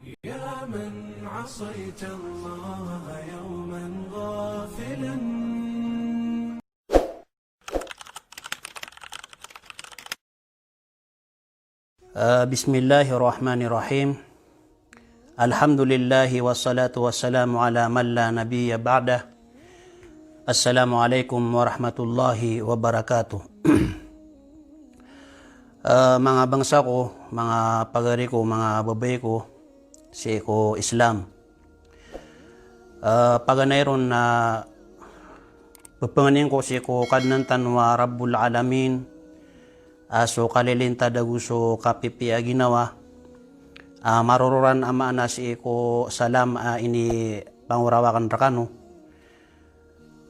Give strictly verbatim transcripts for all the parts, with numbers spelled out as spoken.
يا من عصيت الله يوما غافلا. Ah, bismillahirrahmanirrahim. Alhamdulillah, wassalatu wassalamu ala man la nabiyya ba'dah. Assalamu alaikum warahmatullahi wabarakatuh. Ah, manga bangsa ko, manga pagari ko, manga babay ko, sii ko Islam. Ah, paganay ron na pepengnin ko sii ko Kadnan tano a Rabbul Alamin, a so kalilintad ago so kapipiya a ginawa, a marororan a maana sii ko salam a inipangoraw aken rekano,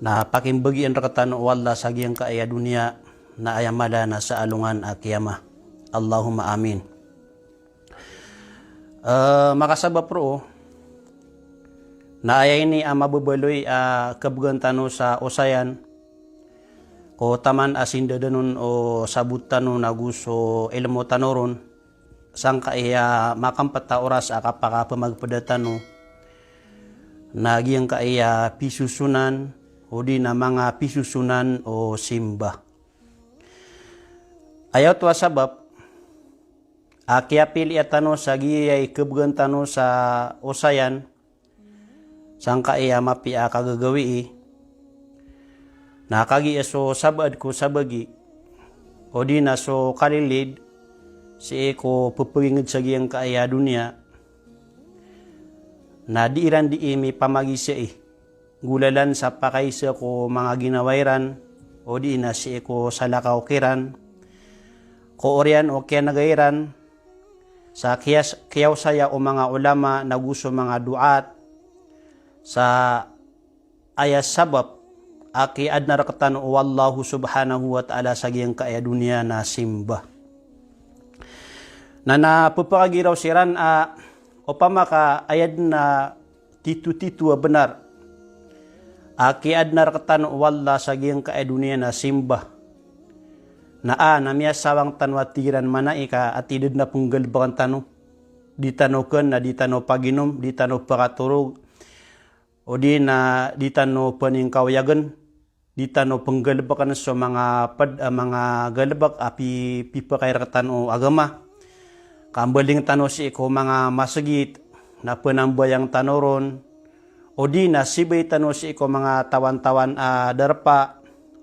na pakimbegien rektano o Allah sa giyangkaya doniya, na aya mala na sa alongan a kiyama. Allahumma amin. Eh, makasabap roo na aya ini a mababaloy a kebegan tano sa osayan ko taman a sindadan on o sabot tano nago so ilmo tano ron sangkaya makempet a oras a kapakapemagpeda tano, na giyangkaya pisosonan odi na manga pisosonan o simba. Aya oto a sabap a kiyapiliya tano sa giyai kebegan tano sa osayan sangkaya mapiya a kagagawii, na kagiya so sabaad ko sabagi odi na so kalilid sii ko pepeginged sa giyangkaya doniya, na di iran dii mipamagisai golalan sa pakaisa ko manga ginawa iran odi na sii ko salakaw kiran, ko oriyan o kiyanega iran, sa kiyas-, kiyaosaya o manga ulama nago so manga du'at, sa aya sabap a kiyaadna rektano o Allahu subhanahu wa ta'ala sa giyangkaya doniya na simba. Na, na pepakagiraw siran a opama ka aya den a titotito a benar a kiyaadna rektano o Allah sa giyangkaya doniya na simba. Na a, na miyasawang tano a tig iran manai ka a tig den a penggalebeken tano. Di tano ken, na di tano paginom, di tano pekatorog, odi na di tano peningkaoyagen, di tano penggalebeken so manga ped-, eh, manga galebek a pi-, pipekay rektano o agama. Kambaling tano sii ko manga masegit, na penambayang tano ron, odi na sibay tano sii ko manga tawan-tawan a darpa,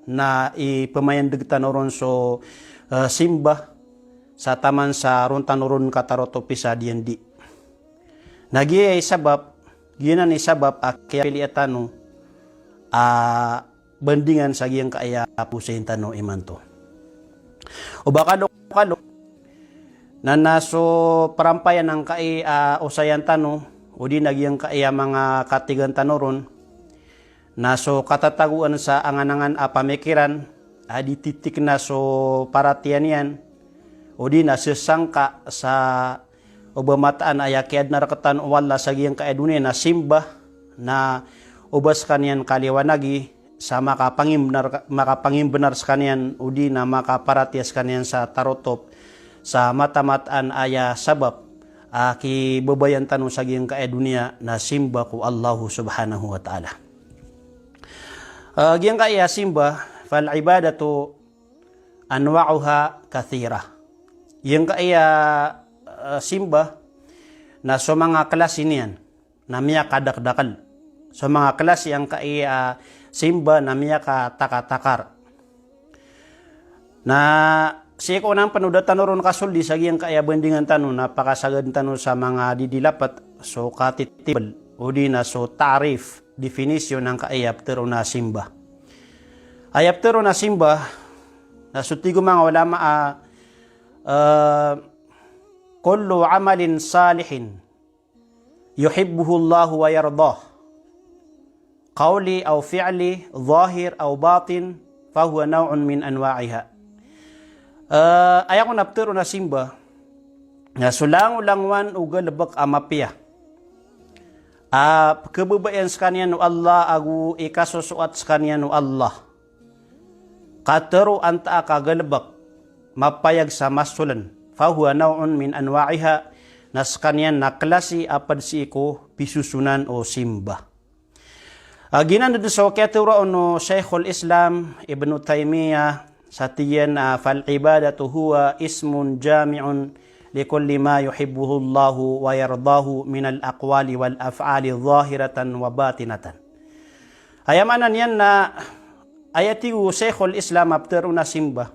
na ipemayandeg tano ron so, eh, simba, sa taman sa ron tano ron katarotopi sa diyandi. Na giyai sabap, giyanan i sabap a kiyapiliya tano a bandingan sa giyangkaya posayin tano imanto. O ba kalo-kalo, na, na so parampayan angkai a osayan tano, odi na giyangkaya manga katigan tano ron, na so katatagoan sa angan-angan a pamikiran, a di titikna so paratiyaya niyan, odi na sesangka sa o ba mataan a aya kiyaadna rektano o Allah sa giyangkaya doniya na simba, na o ba sekaniyan kaliwanagi sa makapangimbenar, makapangimbenar sekaniyan, odi na makaparatiya sekaniyan sa tarotop sa mata-mataan a aya sabap a kibabayan tano sa giyangkaya doniya na simba ko Allahu subhanahu wa ta'ala. Eh, giyangkaya simba, fal ibadatu anwa'uha kathira. Giyangkaya, eh, simba na so manga klasi niyan na miyakadakdakel. So manga klasi angkaya simba na miyakatakatakar. Na sii ko onan pen o da tano ron kasoldi sa giyangkaya bandingan tano na pakasagad tano sa manga didi lapet, so katitibel, odi na so ta'rif, definition angkaya petero na simba. Aya petero na simba, na so tig o manga ulama a, eh, kullu amalin salihin yuhibbuhu Allahu wa yardah, qawli aw fi'li, zahir aw batin, fahuwa naw'un min anwa'iha. Eh, aya kon a petero na simba, na so langolangowan o galebek a mapiya a pekebabayaan sekaniyan o Allah ago ikasosoat sekaniyan o Allah. Katero antaa ka galebek, mapayag sa masolen. Fahuwa naw'un min anwa'iha. na skaniyan na klasi a pd sii ko pisosonan o simba. A giyanan dn so kiyatharoa on o Shaykhul Islam Ibn Taymiyyah sa tig iyan a, "Fal ibadatu huwa ismun jami'un likulli ma yuhibbuhu Allahu wa yardahu minal aqwali wal af'ali zahiratan wa batinatan." Aya maana niyan na aya tig o Shaykhul Islam a ptharoon a simba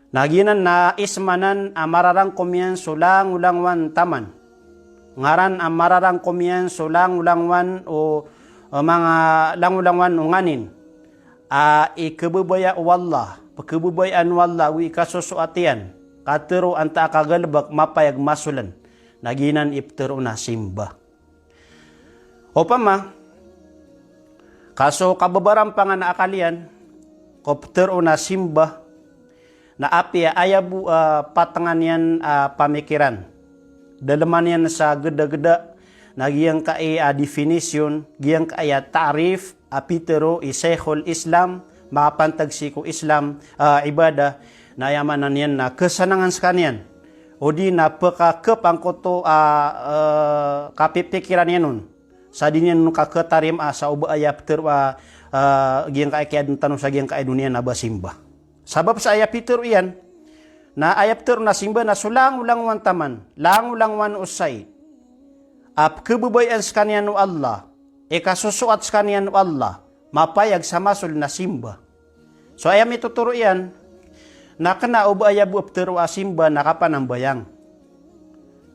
na giyanan na ism anan a mararangkom iyan so langolangowan taman. Ngaran a mararangkom iyan so langolangowan o, o manga langolangowan o nganin a ikhababaya o Allah, pkhababayaan o Allah ago ikasosoat iyan, katharo antaa ka galbk mapayag masoln. Na giyanan i ptharoon a simba. Opama ka so kababarampang a akal iyan ko ptharoon a simba na apiya aya bo a patngan iyan a pamikiran, dalman iyan sa gdagda, na giyangkai a definition, giyangkai a ta'rif a pitharo i Shaykhul Islam, makapantag sii ko Islam, a, ibadah, na aya maana niyan na khasanangan skaniyan, odi na pkhakhapangkoto a, a, kapipikiran iyan on sa di niyan on kakhatarimaa sa o ba aya ptharoa, a, giyangkai kiyaadn tano sa giyangkai doniya na ba simba. Sabap sa aya pitharo iyan na aya ptharoon a simba na so langolangowan taman, langolangowan o sai a pkhababayaan skaniyan o Allah, ikasosoat skaniyan o Allah, mapayag sa masol na simba. So aya mitotoro iyan na kna o ba aya bo a ptharoa simba na kapanambayang.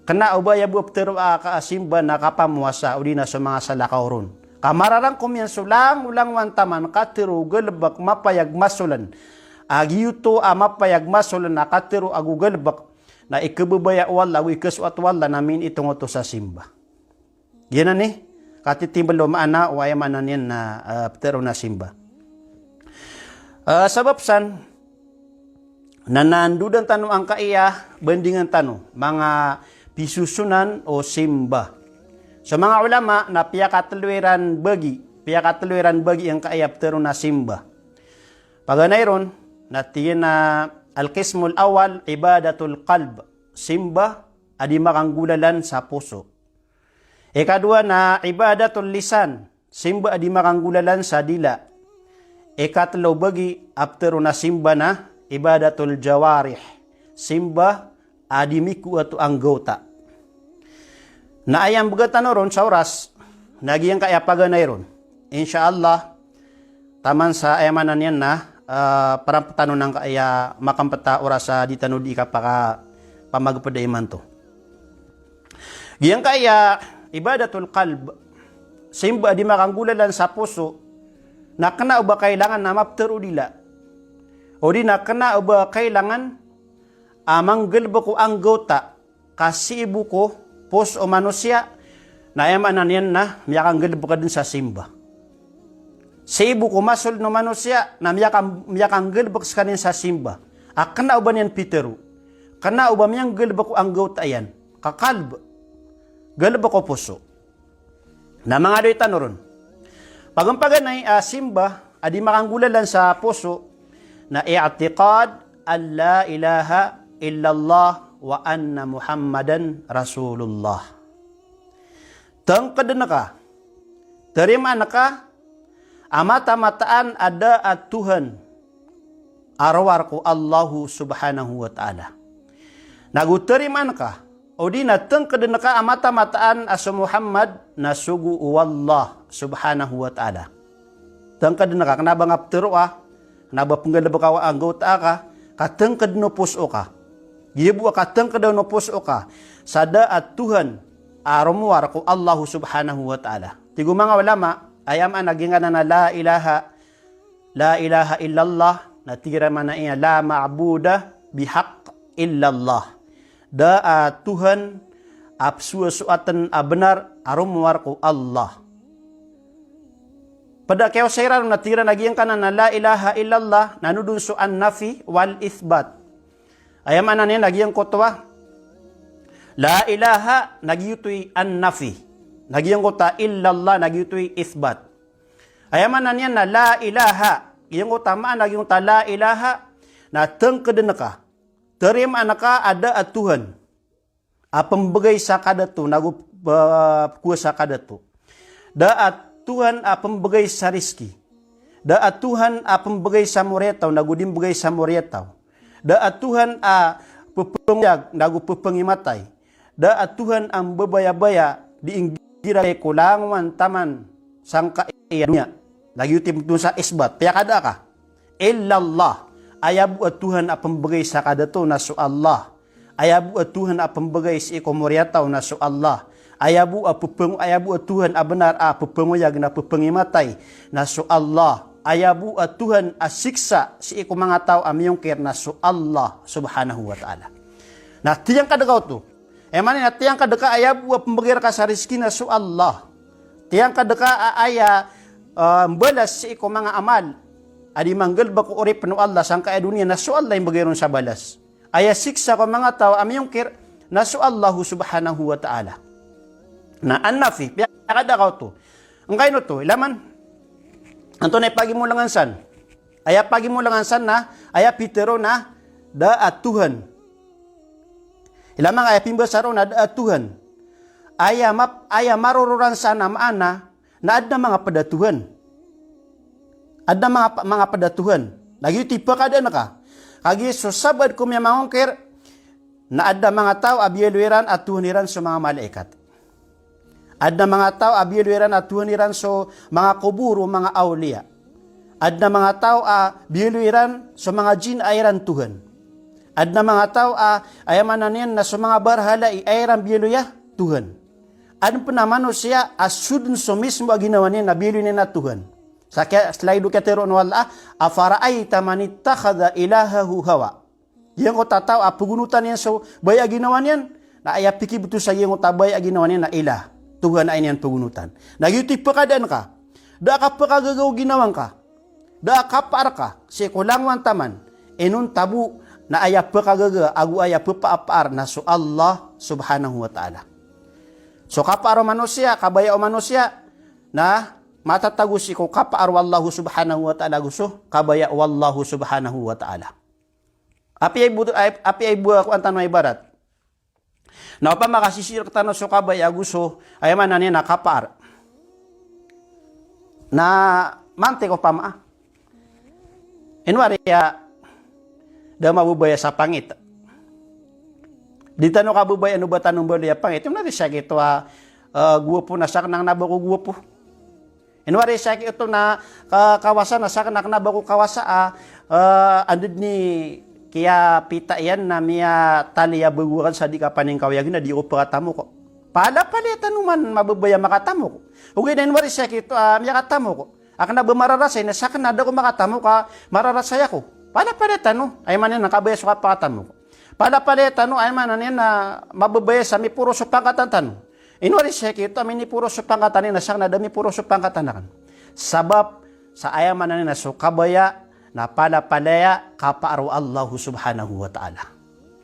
Kna o ba aya bo a ptharoa ka a simba na kapamowasa odi na so manga salakaw ron. Ka mararangkom iyan so langolangowan taman katharo o galbk mapayag masoln. A giyoto a mapayag masoln a katharo ago galbk na ikhababaya o Allah ago ikasosoat o Allah na minitong oto sa simba. Giyanan i katitimbl o maana o aya maana niyan na, a, ptharoon a simba. A, sabap san na nandodan tano angkai a bandingan tano manga pisosonan o simba. So manga ulama na piyakatlo iran bagi, piyakatlo iran bagi angkai a ptharoon a simba. Paganay ron na tig iyan a al-qismul awwal ibadatul qalb, simba a di makanggolalan sa poso. Ikadowa na ibadatul lisan, simba a di makanggolalan sa dila. Ikatlo bagi a ptharoon a simba na ibadatul jawarih, simba a di mikowa to anggawta. Na aya mbgan tano ron sa oras na giyangkai a paganay ron. Insha Allah, taman sa aya maana niyan na, a, paramptan on angkai a makampta oras a di tano di kapakapamagpda imanto. Giyangkai a ibadatul qalb, simba a di makanggolalan sa poso, na kna o ba kailangan a maptharo o dila, odi na kna o ba kailangan a manggalbk o anggawta ka sii bo ko poso o manosiya, na aya maana niyan na miyakanggalbk dn sa simba. Sii bo ko masol o manosiya na miyaka-, miyakanggalbk skaniyan sa simba. A kna o ba niyan pitharo, kna o ba miyanggalbk o anggawta iyan, ka qalb, galbk o poso. Na manga doy tano ron. Paganay a simba a di makanggolalan sa poso na i'tiqad an la ilaha illallah wa anna Muhammadan Rasulullah. Tngkdn ka, tarimaan ka a matamataan a da a Tuhan a rowar ko Allahu subhanahu wa ta'ala. Nago tarimaan ka, odi na tngkdn ka a matamataan a so Muhammad na sogo o Allah subhanahu wa ta'ala. Tngkdn ka, kna ba nga ptharoa, kna ba pnggalbka o anggawta ka, ka tngkdn o poso ka. Giya bo a katngkdn o poso ka sa da a Tuhan a romowar ko Allahu subhanahu wa ta'ala. Tig o manga ulama, aya maana giyangkanan a la ilaha, la ilaha illallah, na tig iran maana iyan la ma'buda bihaqq illallah. Da a Tuhan a psoasoaten a bnar a romowar ko Allah. Pd a kiyaosay iran na tig iran a giyangkanan a la ilaha illallah, na nodon so an-nafi wal ithbat. Aya maana niyan na giyangkoto a la ilaha na giyoto i an-nafi, na giyangkoto a illallah na giyoto i ithbat. Aya maana niyan na la ilaha, giyangkoto a maana giyangkoto a la ilaha, na tngkdn ka, tarimaan ka a da a Tuhan a pmbgay sa kadato nago, eh, kowa sa kadato. Da a Tuhan a pmbgay sa rizki. Da a Tuhan a pmbgay sa moriyataw nago di mbgay sa moriyataw. Da a Tuhan a pphangoyag nago pphangimatay. Da a Tuhan a mbabayabaya di inggira ko langowan taman sangkai a doniya. Lagid oto i pmbtowan sa isbat. Piyakada ka. Illallah. Aya bo a Tuhan a pmbgay sa kadato na so Allah. Aya bo a Tuhan a pmbgay sii ko moriyataw na so Allah. Aya bo a pphango-, aya bo a Tuhan a bnar a pphangoyag na pphangimatay na so Allah. Aya bo a Tuhan a siksa sii ko manga taw a miyongkir na so Allah subhanahu wa ta'ala. Na tiyangkad ka oto. Aya maana niyan na tiyangkad ka, aya bo a pmbgay rka sa rizki na so Allah. Tiyangkad ka a aya, ah, mbalas sii ko manga amal a di manggalbk ko oripn o Allah sangkai a doniya na so Allah i mbgay ron sa balas. Aya siksa ko manga taw a miyongkir na so Allah subhanahu wa ta'ala. Na an-nafi, piyakada ka oto. Angkaino oto, ilaman. Antonaa i pagimolangan san? Aya pagimolangan san na, aya pitharo na da a Tuhan. Ilaman, aya pimbasa roo na da a Tuhan. Aya map-, aya marororan san a maana na adn a manga pd a Tuhan. Adn a manga p-, manga pd a Tuhan. Lagid oto i pkadaan ka. Kagiya so sabaad ko miyamangongkir, na adn a manga taw a biyaloy iran a Tuhan iran so manga malaikat. Adn a manga taw a biyaloy iran a Tuhan iran so manga kobor o manga awliya. Adn a manga taw a biyaloy iran so manga jinn a iran Tuhan. Adn a manga taw a, aya maana niyan na so manga barhalai a iran biyaloy a Tuhan. Adn pn a manosiya a so dn so mismo a ginawa niyan na biyaloy niyan a Tuhan. Sa kiya, slide o kiyatharo o Allah a, "Afara'aita man ittakhadha ilahahu hawa." Giyangkoto a taw a pagonotan iyan so baya a ginawa niyan, na aya pikibtowan sa giyangkoto a baya a ginawa niyan na ilah, Tuhan a aya niyan pagonotan. Na giyoto i pkadaan ka, da a kapakagaga o ginawa ngka, da a kapaar ka sii ko langowan taman, inonta bo na aya pkagaga ago aya pphaapaar na so Allah subhanahu wa ta'ala. So kapaar o manosiya, kabaya o manosiya, na matatago sii ko kapaar o Allah subhanahu wa ta'ala ago so kabaya o Allah subhanahu wa ta'ala. Apiya i bo-, ap-, apiya i bo-, kowan tano a ibarat. Na opama ka sisii rktano so kabaya ago so, aya maana niyan na kapaar. Na mantik opama a. Ino ari a da mababaya sa pangit. Di tano kababayaan o ba tano mbaloy a pangit. Ino ari sakn oto a, eh, gwapo na sakn a kna ba ko gwapo. Ino ari sakn oto na ka-, kawasa na sakn a kna ba ko kawasa a, eh, anda dn i kiyapita iyan na miyatali a bago akn sa di kapaningkaoyagn na di ko pkatamok. Palapalaya tano man mababaya makatamok. Ogaid na ino ari sakn oto a miyakatamok a kna ba mararasay na sakn a da ko makatamok a mararasay ako. Palapalaya tano, aya maana niyan na kabaya so kapakatamok. Palapalaya tano, aya maana niyan na mababaya sa miporos so pangkatan tano. Ino ari sakn oto a miniporos so pangkatan iyan na sakn a da miporos so pangkatan akn. Sabap sa aya maana niyan na so kabaya na palapalaya kapaar o Allah subhanahu wa ta'ala.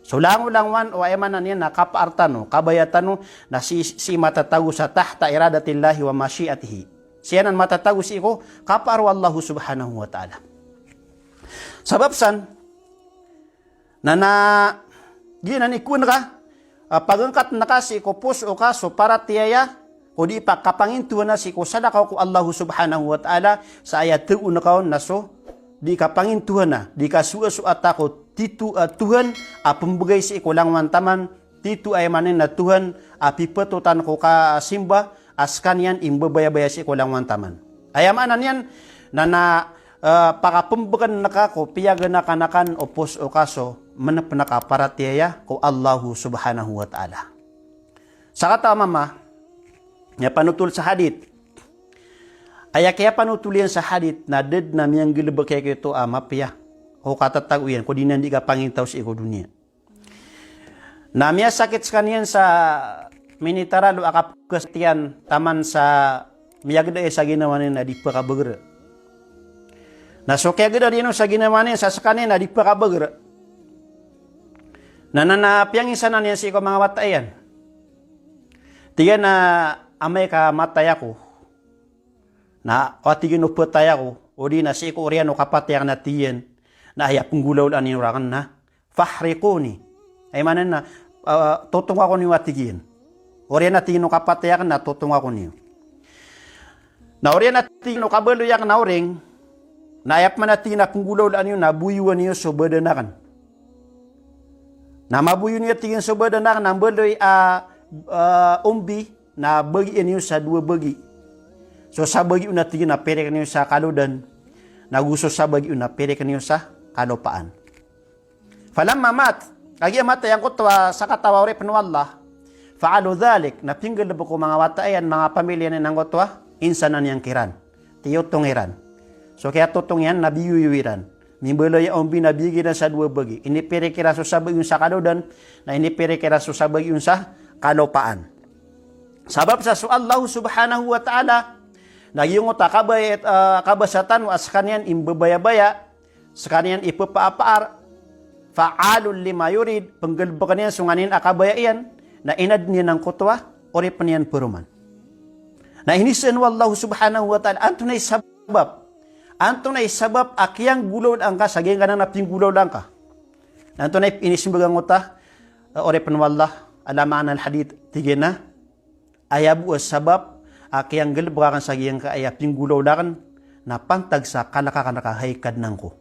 So langolangowan o aya maana niyan na kapaar tano, kabaya tano na sii, sii matatago sa tahta iradatillahi wa mashiatihi. Sii anan matatago sii ko kapaar o Allah subhanahu wa ta'ala. Sabap san, na, na, giyanan i kowan ka, ah, pagangkatn ka sii ko poso ka so paratiyaya, ko di pa kapangintohana sii ko salakaw ko Allah subhanahu wa ta'ala, sa aya tagoon ka on na so di kapangintohana, di kasoasoata ko tito a Tuhan a pmbgay sii ko langowan taman, tito a aya maana niyan na Tuhan a pipatotan ko kasimba, a skaniyan i mbabayabaya sii ko langowan taman. Aya maana niyan na, na, eh, pakapmbgan ka ko piyaganakan o poso ka so mnpn ka paratiyaya ko Allah subhanahu wa ta'ala. Sakataw a mama, miyapanotol sa hadith. Aya kiyapanotol iyan sa hadith na da dn a miyanggalbk iyan ko oto a mapiya ko katatago iyan, ko di niyan di kapangintaw sii ko doniya. Na miyasakit skaniyan sa minitaral o a kapgas iyan taman sa miyagda iyan sa ginawa niyan a di pkabagr. Na so kiyagda iyan sa ginawa niyan sa skaniyan a di pkabagr. Na, na, na piyangisanan iyan sii ko manga wata iyan. Tig iyan a amay ka matay ako. Na, o tig iyan o patay ako, odi na sii ko oriyan o kapatay akn a tig iyan, na aya pnggolaolaan iyan rakn na, "Fahriquni." Aya maana niyan na, ah, totonga ko niyo a tig iyan. Oriyan a tig iyan o kapatay aken na totonga ko niyo. Na oriyan a tig iyan o kabaloy aken a oring, na aya pman a tig iyan a penggolawlaan iyo na boyowan iyo so badan aken. Na maboyo niyo a tig iyan so badan aken na mbaloy a, ah, ombi, na bagian iyo sa dowa bagi. So sabagi on a tig iyan na piriken iyo sa kalodan, na go so sabagi on a piriken iyo sa kalopaan. Falamma mat, kagiya matay angkoto a sakataw a oripen o Allah, fa'alu dhalik, na pinggalebek o manga wata iyan, manga pamilya niyan angkoto a insan a niyangkiran. Tiyotong iran. So kiyatotong iyan na biyoyo iran. Mimbaloy a ombi na biyagi iran sa dowa bagi. Inipirik iran so sabagi on sa kalodan, na inipirik iran so sabagi on sa kalopaan. Sabap sa so Allah subhanahu wa ta'ala, na giyangkoto a kabaya, ah, kabasa tano a sekaniyan i mbabayabaya, sekaniyan i pepaapaar, fa'alun lima yurid, penggalebeken iyan so nganin a kabaya iyan, na inadn iyan angkoto a oripen iyan peroman. Na inisaan o Allah subhanahu wa ta'ala, antonaa i sabap? Antonaa i sabap a kiyanggolawlaan ka sa giyangkanan a pinggolawlaan ka? Na antonaa i inisembag angkoto a, eh, oripen o Allah, ala ma'na al-hadith, tig iyan a, aya bo a sabap a kiyanggalebek aken sa giyangkaya pinggolawla aken na pantag sa kalek aken reka, hay Kadnan ko.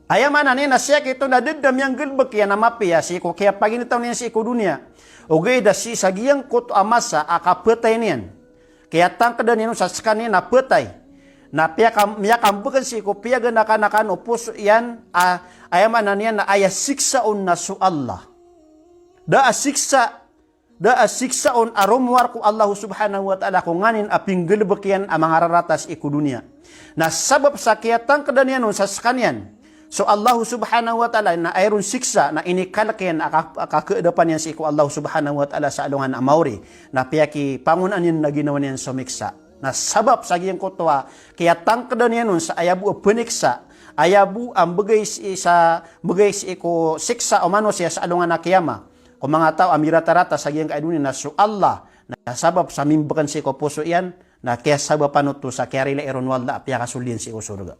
Aya maana niyan na siyakito na da den a miyanggalebek iyan a mapiya sii ko kiyapaginetaw niyan sii ko doniya. Ogaid a sii sa giyangkoto a masa a kapatay niyan, kiyatangkeda niyan on sa sekaniyan a patay, na piyaka-, miyakambeken sii ko piyaganakanakan o poso iyan a, aya maana niyan na aya siksa on na so Allah. Da a siksa Da a siksa on a romowar ko Allah subhanahu wa ta'ala ko nganin a pinggalebek iyan a manga rarata sii ko doniya. Na sabap sa kiyatangkeda niyan on sa sekaniyan so Allah subhanahu wa ta'ala na aya ron siksa, na inikalek iyan a ka-, a kakeedapan iyan sii ko Allah subhanahu wa ta'ala sa alongan a maori. Na piyakipangonaan iyan na ginawa niyan so miksa. Na sabap sa giyangkoto a kiyatangkeda niyan on sa aya bo a peniksa, aya bo a mbegay sii sa, mbegay sii ko siksa o manosiya sa alongan a kiyama ko manga taw a miratarata sa giyangkai a doniya na so Allah, na sabap sa mimbeken sii ko poso iyan, na kiyasabapan oto sa kiyarilaan iron o Allah a piyakasold iyan sii ko sorga.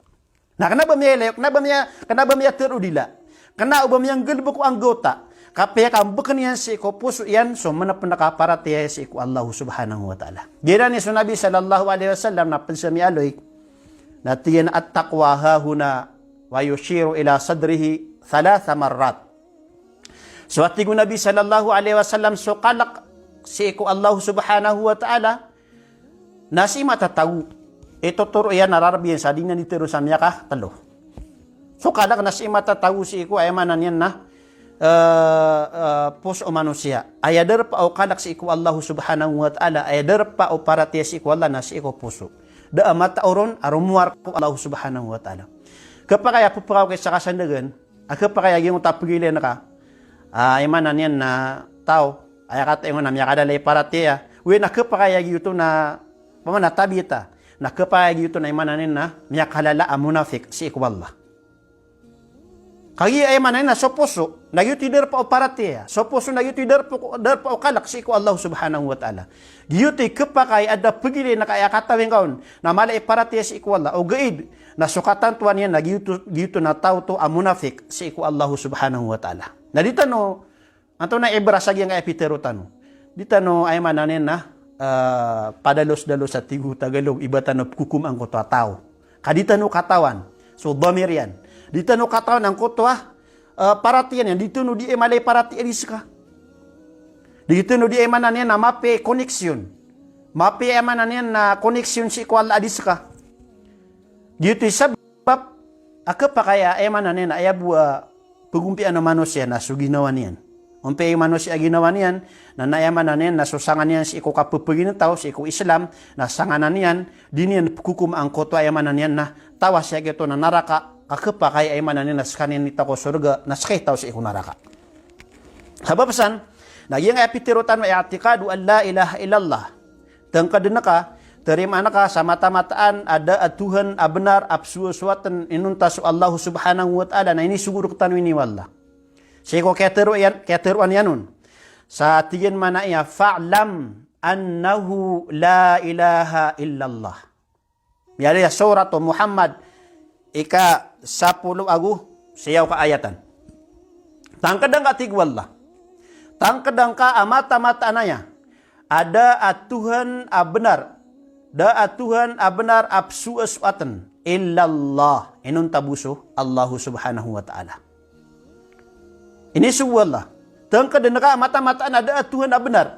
Na kena ba miyailay, kena ba miya, kena ba miyatero dila, kena o ba miyanggalebek o anggawta, ka piyakambeken iyan sii ko poso iyan so menepenek a paratiyaya sii ko Allah subhanahu wa ta'ala. Giyanan i so Nabi sallallahu alaihi wasallam na ped sa miyaaloy, na tig iyan a, "At-taqwa hahuna," wa yushiru ila sadrihi thalatha marrat. So a tig o Nabi sallallahu alaihi wasallam, so kalek sii ko Allah subhanahu wa ta'ala, na sii matatago. Itotoro iyan a rareb iyan sa di niyan di teroon sa miyakatelo. So kalek na sii matatago sii ko, aya maana niyan na, eh, eh, poso o manosiya. Aya darpa o kalek sii ko Allah subhanahu wa ta'ala, aya darpa o paratiyaya sii ko Allah na sii ko poso. Da a matao ron a romowar ko Allah subhanahu wa ta'ala. Kepakay a pepekaw ka sa kasandagan, a kepakay a giyangkoto a pegilayn ka, ah, aya maana niyan na taw, aya kataynga na miyakadalay paratiyaya. Oway, na kepakay a giyoto na, pamana tabita, na kepakay a giyoto na aya maana niyan na miyakalala a monafik sii ko Allah. Kagiya aya maana niyan na so poso, na giyoto i darpa o paratiyaya. So poso na giyoto i darpa o, darpa o kalek sii ko Allah subhanahu wa ta'ala. Giyoto i kepakay a da pegilayn ka aya kataynga on na mala i paratiyaya sii ko Allah. Ogaid na so katantowan iyan na giyoto, giyoto na taw oto a monafik sii ko Allah subhanahu wa ta'ala. Na di tano, antonaa i ibra sa giyangkai a pitero tano? Di tano, aya maana niyan na, eh, padalos-dalos a tig o Tagalog, iba tano pekokom angkoto a taw. Ka di tano katawan so damir iyan. Di tano katawan angkoto a, eh, paratiyaya niyan. Di tano di aya mala i paratiyaya a di seka. Di tano di aya maana niyan na mapiya i koneksyon. Mapiya, aya maana niyan na, koneksyon sii ko Allah a di seka. Giyoto i sabap a kepakay a, aya maana niyan na, aya bo a pegompiyaan o manosiya na so ginawa niyan. Ompiya i manosiya a ginawa niyan na, na aya maana niyan na so sanga niyan sii ko kapepeginetaw sii ko Islam, na sanga niyan, di niyan pekokom angkoto a, aya maana niyan na, taw a siyakito na naraka, ka kepakay a, aya maana niyan na, sekaniyan i taw ko sorga, na seka i taw sii ko naraka. Sabap san, na giyangkai a pitero tano a i'tiqadu an la ilaha illallah. Tangkeden ka, terimaan ka sa mata-mataan a da a Tuhan a benar a pesowasowaten inonta so Allah subhanahu wa ta'ala, na inisogo rektano ini o Allah. Sii ko kiyatero iyan, kiyateroan iyan on. Sa tig iyan mambo a, "Fa'lam annahu la ilaha illallah." Miyaaloy a Surat o Muhammad, ika sapolo ago siyaw ka ayatan. Tangkeda ngka, tig o Allah, Tangkd angka a mataan-mataan aya a da a Tuhan a bnar, da a Tuhan a bnar a psoasoatn, illallah, inonta bo so Allahu subhanahu wa ta'ala. Inisogo o Allah. Tangkd angka a mataan-mataan a da a Tuhan a bnar,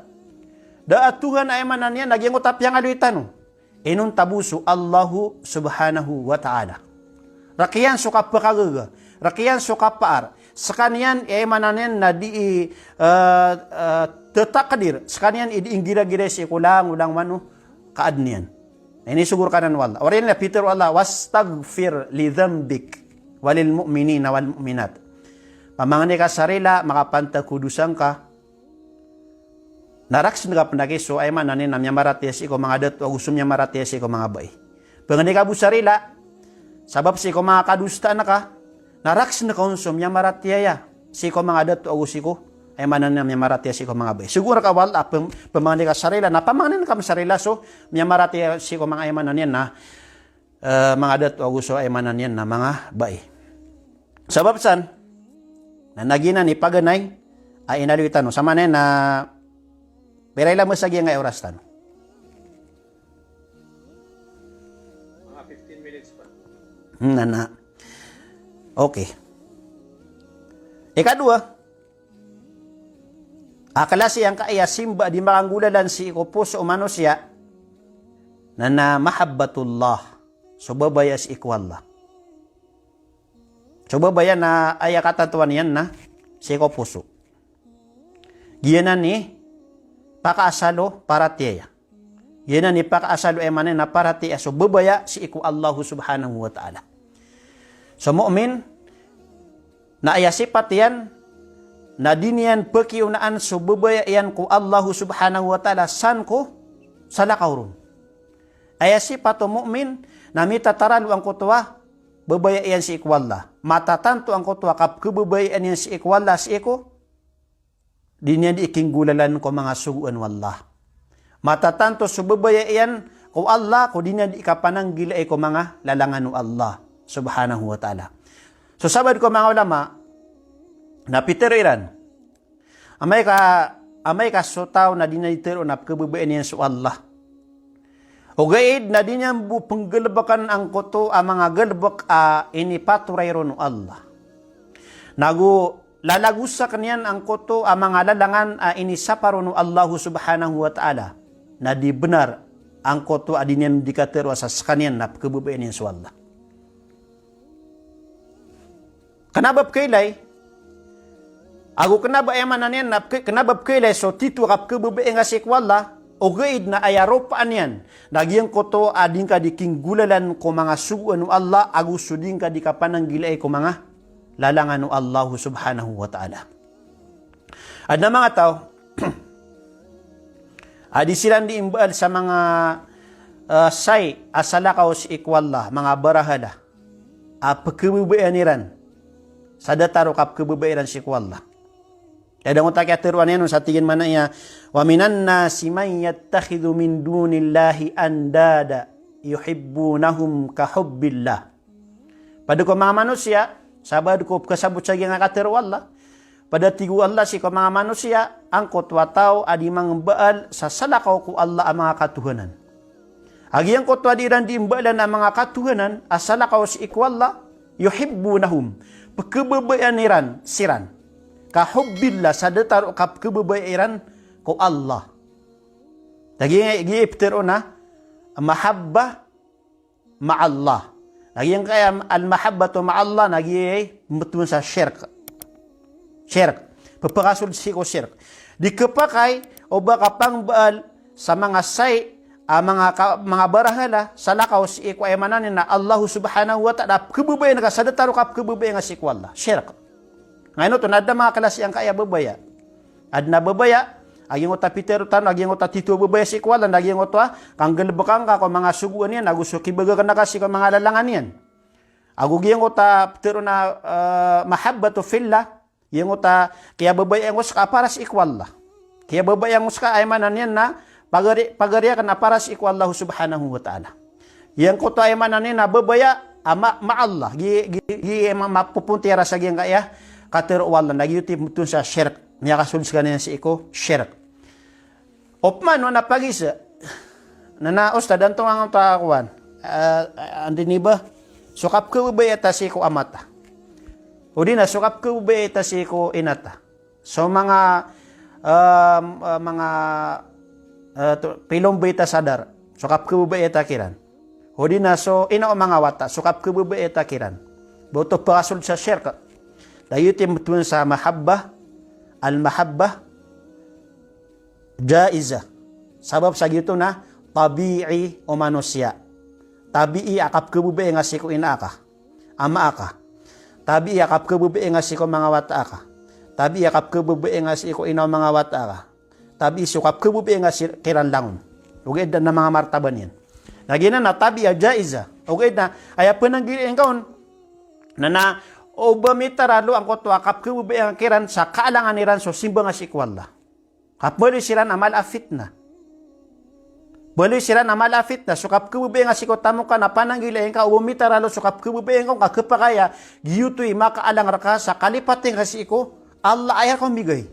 da a Tuhan a aya maana niyan na giyangkoto a piyangaloy tano, inonta bo so Allahu subhanahu wa ta'ala. Rk iyan so kapakagaga, rk iyan so kapaar, skaniyan i aya maana niyan na di i, eh, eh, ttakdir, skaniyan i di inggiragiray sii ko langolangowan o kaadn iyan. Na inisogo rkaniyan o Allah. Oriyan na pitharo o Allah, "Wastaghfir li dhanbik walil mu'minina wal mu'minat." Pamangni ka sa rila, makapantag ko dosa ngka, na rakhs ngka pn aki so aya maana niyan na miyamaratiyaya sii ko manga dato ago so miyamaratiyaya sii ko manga bai. Pangni ka bo sa rila, sabap sii ko manga kadosaan ka, na rakhs ngka on so miyamaratiyaya sii ko manga dato ago sii ko aya maana niyan na miyamaratiyaya sii ko manga bai. Sogo rka o Allah a pm-, pamangni ka sa rila, na pamangnin ka pn sa rila so miyamaratiyaya sii ko manga aya maana niyan na, eh, manga dato ago so aya maana niyan na manga bai. Sabap san, na giyanan i paganay a inaloy tano. Samanan na pira i lamas a giyangkai a oras tano? Mga fifteen minutes pa. Hmm, na, na. Okay. Ikadowa, a klasi angkai a simba a di makanggolalan sii ko poso o manosiya, na, na mahabbatullah, so babaya sii ko Allah. So babaya na aya katantowan iyan na sii ko poso. Giyanan i pakaasal o paratiyaya. Giyanan i pakaasal o aya maana niyan na paratiyaya so babaya sii ko Allahu subhanahu wa ta'ala. So mu'min na aya sipat iyan na di niyan pkiyaonaan so babaya iyan ko Allahu subhanahu wa ta'ala san ko salakaw ron. Aya sipat o mu'min na mitataralo angkoto a babaya iyan sii ko Allah. Matatanto angkoto a kapkhababayaan iyan sii ko Allah sii ko di niyan di kinggolalan ko manga sogoan o Allah. Matatanto so babaya iyan ko Allah ko di niyan di kapananggilai ko manga lalangan o Allah subhanahu wa ta'ala. So sabaad ko manga ulama na pitharo iran, amay ka, amay ka so taw na di niyan di tharoon a pkhababayaan iyan so Allah, ogaid na di niyan bo pnggalbkn angkoto a manga galbk a inipatoray ron o Allah, nago lalagosakn iyan angkoto a manga lalangan a inisapar on o Allahu subhanahu wa ta'ala, na di bnar angkoto a di niyan di katharo a sa skaniyan na pkhababayaan iyan so Allah. Kna ba pkhailay, ago kna ba aya maana niyan na pkh-, kna ba pkhailay so titho a kapkhababayaan ka sii ko Allah, ogaid na aya ropaan iyan na giyangkoto a di ngka di kinggolalan ko manga sogoan o Allah, ago so di ngka di kapananggilai ko manga lalangan o Allahu subhanahu wa ta'ala. Adn a manga taw a di siran di imbaal sa manga, eh, sai a salakaw sii ko Allah, manga barahala a pkhababayaan iran sa datar o kapkhababayaan iran sii ko Allah. Aya dn oto a kiyatharoa niyan on sa tig iyan maana iyan, "Wa minan nasi man yattakhidhu min dunillahi andada yuhibbunahum ka hubbillah." Pd ko manga manosiya, sabaad ko pkhasabot sa giyangkai a katharo o Allah, pd a tig o Allah sii ko manga manosiya, angkoto a taw a di mangmbaal sa salakaw ko Allah a manga katohanan. A giyangkoto a di iran di mbaalan a manga katohanan a salakaw sii ko Allah, yuhibbunahum, pkhababayaan iran siran, ka hubbillah, sa datar o kapkhababayaan iran ko Allah. Lagid, lagid i pitharo on a mahabbah ma'allah. Lagid giyangkaya al-mahabbatu ma'allah, lagid i mbtowan sa shirk. Shirk. Pphakasold sii ko shirk. Di khapakay o ba kapangmbaal sa manga sai a manga ka-, manga barahala, salakaw sii ko aya maana niyan na Allahu subhanahu wa ta'ala, pkhababayaan ka sa datar o kapkhababayaan ka sii ko Allah. Shirk. Ngaino oto na adn a manga klasi angkaya babaya. Adn a babaya a giyangkoto a pitharo tano a giyangkoto a titho a babaya sii ko Allah na giyangkoto a kanggalbka ngka ko manga sogoan iyan ago so kibagak ngka sii ko manga lalangan iyan. Ago giyangkoto a pitharo on a, eh, mahabbatu fillah, giyangkoto a kiyababayaan ko ska a para sii ko Allah. Kiyababayaan ko ska, aya maana niyan na pagari-, pagari akn a para sii ko Allah subhanahu wa ta'ala. Giyangkoto a aya maana niyan na babaya a ma-, ma'allah. Gi-, gi-, gi-, ma-, mapopontiyara sa giyangkaya katharo o Allah. Na giyoto i mbtowan sa shirk. miyakasold skaniyan sii ko shirk. Opama o na pagiza, na na ustad, antonaa angkoto a kowan, ah, ah, anda ini ba? So kapkhababayai ta sii ko ama ta, odi na so kapkhababayai ta sii ko ina ta. So manga, ah, ah, manga, ah, to, pilombay ta sa dara, so kapkhababayai ta kiran. Odi na so ina o manga wata, so kapkhababayai ta kiran. Ba oto pakasold sa shirk. Da giyoto i matowan sa mahabbah, al-mahabbah jaiza. Sabap sa giyoto na tabi'i o manosiya. Tabi'i a kapkhababayai nga sii ko ina aka, ama aka. Tabi'i a kapkhababayai nga sii ko manga wata aka. Tabi'i a kapkhababayai nga sii ko ina o manga wata aka. Tabi'i so kapkhababayai nga sii kiran langon. Ogaid na manga martaba niyan. Na giyanan na tabi'a jaiza. Ogaid na aya pananggilai ngka on na, na o ba mitaralo angkoto a kapkhababayai nga kiran sa kaalangan iran so simba nga sii ko Allah. Ka pmbaloy siran a mala a fitna. Pmbaloy siran a mala a fitna. So kapkhababayai nga sii ko tamok ka na pananggilai ngka o ba mitaralo so kapkhababayai ngka on ka khapakay a giyoto i makaalang rka sa kalipati ngka sii ko Allah a aya rka on migay.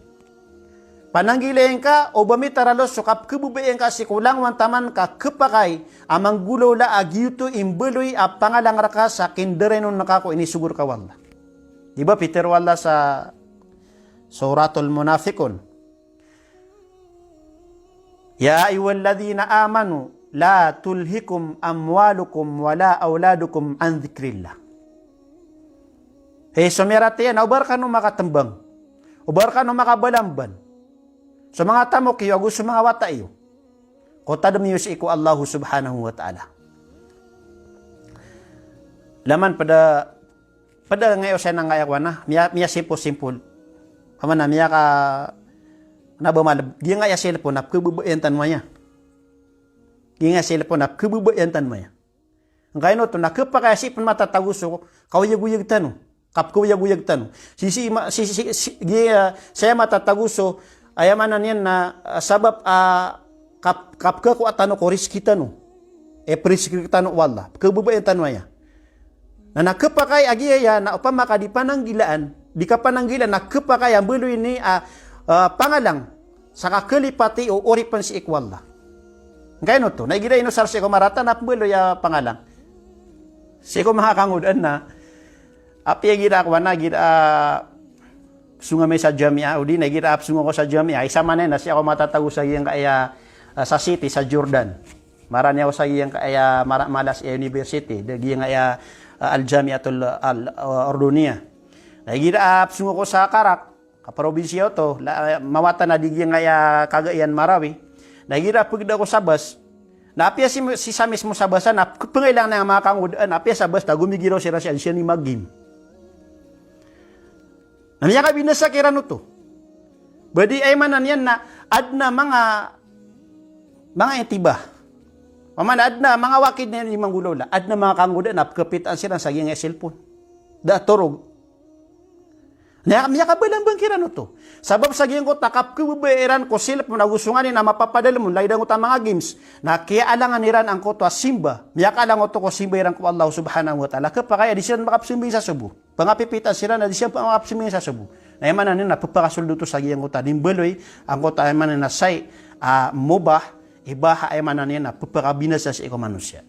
Pananggilai ngka o ba mitaralo so kapkhababayai ngka sii ko langowan taman ka khapakay a manggolawla a giyoto i mbaloy a pangalang rka sa kindarainon ka ko inisogo rka o Allah. Di ba pitharo o Allah sa Suratul Munafiqun, "Ya ayyuhalladhina amanu la tulhikum amwalukum wala awladukum an dhikrillah." Hay so miyaratiyaya, na o ba rkano makatmbang, o ba rkano makabalamban so manga tamok iyo ago so manga wata iyo ko tadm iyo sii ko Allah subhanahu wa ta'ala. Laman pd a, pd a ngaya osay na ngaya kowan na, miya, miyasimposimpo. Opama na miyaka, na ba malb, giyangkaya cellphone na pkhababayaan tano aya. Giyangkaya cellphone na pkhababayaan tano aya. Angkaino oto na khapakay a sii pn matatago so kaoyagoyag tano, kapkhaoyagoyag tano. Sii, sii, ma-, sii, sii, sii, giya, saya matatago so, aya maana niyan na, ah, sabap, ah, kap-, kapkhakowa tano ko rizki tano. E, prizki tano o Allah. Pkhababayaan tano aya. Na, na khapakay a giyaya na opama ka di pananggilaan, di kapananggilaan na khapakay a mbaloy ini a, ah, pangalang sa kakalipati o oripn sii ko Allah. Angkaino oto, na igira inosar sii ko marata na pmbaloy a pangalang sii ko manga kangodaan na, apiya igira ako ana, igira, ah, psong ami sa jamiah, odi na igira psong ako sa jamiah, isa man aya na sii ako matatago sa giyangkaya, ah, sa city sa Jordan. Marani ako sa giyangkaya mara-, malas a university, da giyangkaya, ah, Al-Jamiatul Al-, ah, Urduniyah. Na igira, ah, psong ako sa Karak, kaprobinsiya oto, la, mawatan a di giyangkaya kagaiyan Marawi. Na igira pgd ako sa bus, na apiya si, si sa mismo sa bus na pngailang na manga kangodaan, apiya sa bus na gomigiraw siran sa, siran i mag-game. Na miyakabinasa kiran oto. Ba di aya maana niyan na adn a manga, manga intibah. Opama na adn a manga wakid niyan i manggolawla, adn a manga kangodaan a pkhapitaan siran sa giyangkaya cellphone. Da torog. Na miyakabalamban kiran oto. Sabap sa giyangkoto a kapkhababayai iran ko cellphone ago so nganin a mapapadalm on, lagid angkoto a manga games, na kiyaalangan iran angkoto a simba. Miyakaalang oto ko simba iran ko Allah subhanahu wa ta'ala. Khapakay a di siran makapsambayang sa sobo. Pangapipitaan siran a di siran makapsambayang sa sobo. Na aya maana niyan na pphakasold oto sa giyangkoto a di mbaloy angkoto a aya maana niyan na say a mubah, ibaha, aya maana niyan na pphakabinasa sii ko manosiya.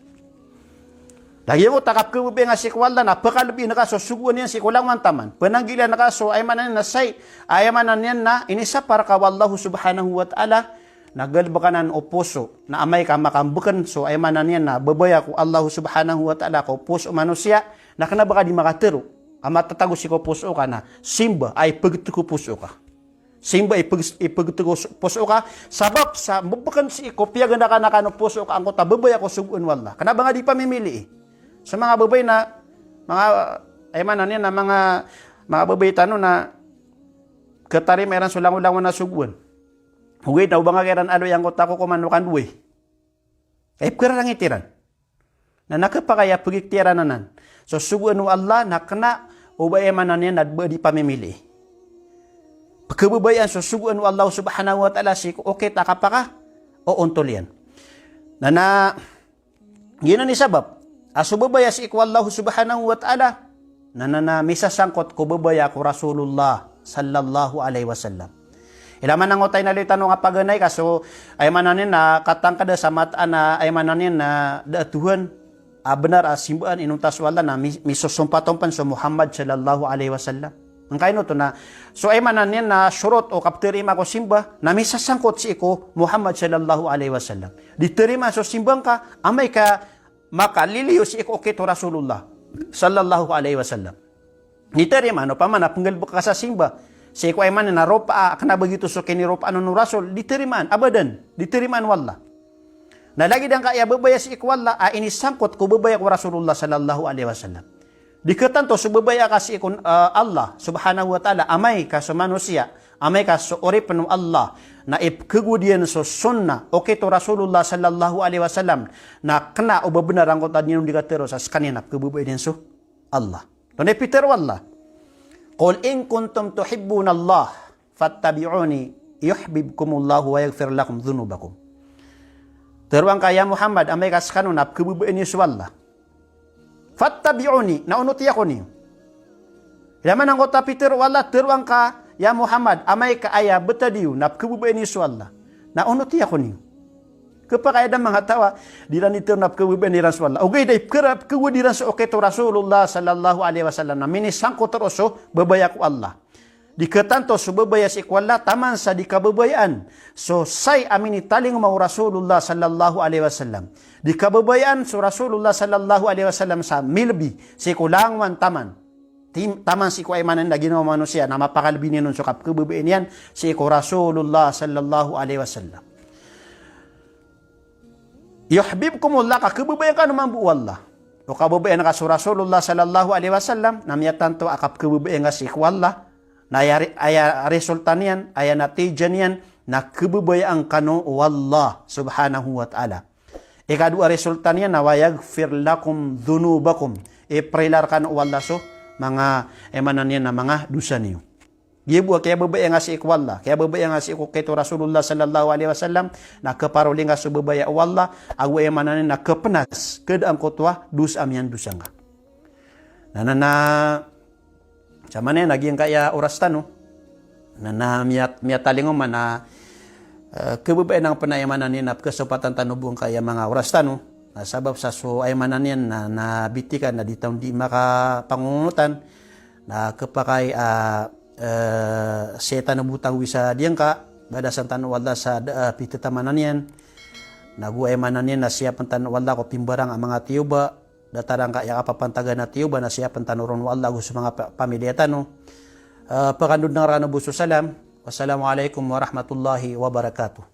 Lagid angkoto a kapkhababayai nga sii ko Allah na pkhalbi ngka so sogoan iyan sii ko langowan taman. Pananggilaan ka so aya maana niyan na say, aya maana niyan na inisapar ka o Allah subhanahu wa ta'ala, na galbk anan o poso, na amay ka makambkn so aya maana niyan na babaya ko Allah subhanahu wa ta'ala ko poso o manosiya, na kna ba ka di makatharo a matatago sii ko poso ka na simba a ipgtk o poso ka. Simba a ipg-, ipgtk o poso ka, sabap sa mbkn sii ko piyaganakanakan o poso ka angkoto a babaya ko sogoan o Allah. Kna ba nga di pamimilii. So manga babay na, manga, aya maana niyan na manga, manga babay tano na khatarima iran so langolangon a sogoan. Ogaid na o ba nga kiran aloy angkoto a kokoman o kandowai, ka ipkhararangit iran. Na, na khapakay a pgiktiyara anan so sogoan o Allah na kna o ba aya maana niyan na ba di pamimilii. Pkhababayaan so sogoan o Allah subhanahu wa ta'ala sii ko okit a kapakaoontol iyan. Na, na, giyanan i sabap a so babaya sii ko Allah subhanahu wa ta'ala, na, na, na misasangkot ko babaya ko Rasulullah sallallahu alaihi wasallam. Ilay man angkoto a inaloy tano a paganay ka so, aya maana niyan na katangkada sa mataan a, aya maana niyan na da a Tuhan a benar a simbaan inonta so Allah na mi-, misosompat-ompat so Muhammad sallallahu alaihi wasallam. Angkaino oto na, so aya maana niyan na shurut o kaptarima ko simba, na misasangkot sii ko Muhammad sallallahu alaihi wasallam. Di tarimaan so simba ngka, amay ka makaliliyo sii ko okit o Rasulullah sallallahu alaihi wasallam. Di tarimaan, opama na penggalebek ka sa simba sii ko aya maana niyan na ropa a kena ba giyoto so kiniropaan o Rasul, di tarimaan, abadan, di tarimaan o Allah. Na lagid angkaya babaya sii ko Allah a inisangkot ko babaya ko Rasulullah sallallahu alaihi wasallam. Di ketanto so babaya ka sii ko, eh, Allah subhanahu wa ta'ala, amay ka so manosiya, amay ka so oripen o Allah, na ipkegod iyan so sunnah, okit o Rasulullah sallallahu alaihi wasallam, na kena o ba benar angkoto a di niyan on di katero sa sekaniyan a pkebabayaan iyan so Allah. Tonaa i pitharo o Allah? "Qul in kuntum tuhibbunallah fattabi'uni yuhbibkumullahu wa yaghfir lakum dhunubakum." Tharoa ngka ya Muhammad, amay ka sekano na pkebabayaan iyo so Allah. "Fattabi'uni," na onoti ako niyo. Ilay man angkoto a pitharo o Allah, tharoa ngka ya Muhammad, amay ka aya betad iyo na pkebabayaan iyo so Allah, na onoti ako niyo. Kepakay a da manga taw a di iran itharo na pkebabayaan iran so Allah. Ogaid na ipkera-, pkegod iran so okit o Rasulullah sallallahu alaihi wasallam na minisangkot roo so babaya ko Allah. Di ketanto so babaya sii ko Allah taman sa di kababayaan so say a minitalingoma o Rasulullah sallallahu alaihi wasallam. Di kababayaan so Rasulullah sallallahu alaihi wasallam sa milebi sii ko langowan taman. Tim-, taman sii ko aya maana niyan na ginawa o manosiya na mapakalebi niyan on so kapkebabayaan iyan sii ko Rasulullah sallallahu alaihi wasallam. Yuhbibkumullah, ka kebabayaan kano mambo o Allah. O kababayaan ka so Rasulullah sallallahu alaihi wasallam, na miyatanto a kapkebabayaan ka sii ko Allah, na aya re-, aya resulta niyan, aya natija niyan, na kebabayaan kano o Allah subhanahu wa ta'ala. Ikadowa a resulta niyan na wa yaghfir lakum dhunubakum. Iprila rekano o Allah so manga, aya maana niyan na manga dosa niyo. Giya bo a kiyababayaan ka sii ko Allah, kiyababayaan ka sii ko okit o Rasulullah sallallahu alaihi wasallam, na keparoli ngka so babaya o Allah, ago aya maana niyan na kepenas, kada angkoto a dosa a miyandosa ngka. Na, na, na, Sa maana niyan na giyangkaya oras tano na, na miyat-, miyatalingoma na, eh, kebabayaan angka pen a aya maana niyan na pekesopatan tano bo angkaya manga oras tano. Na sabap sa so aya maana niyan na, na bitikan na di tano di makapangongonotan. Na kepakay a, eh, sii tano bo tawi sa diyangka, badasan tano o Allah sa, eh, pithetamanan iyan. Na go aya maana niyan na siyapen tano o Allah ko pimbarang a manga tiyoba, datar angkaya kapapantagan a tiyoba na siyapen tano ron o Allah ago so manga pa-, pamiliya tano. Eh, pekandod na rano bo so salam. Wassalamu alaikum warahmatullahi wabarakatuh.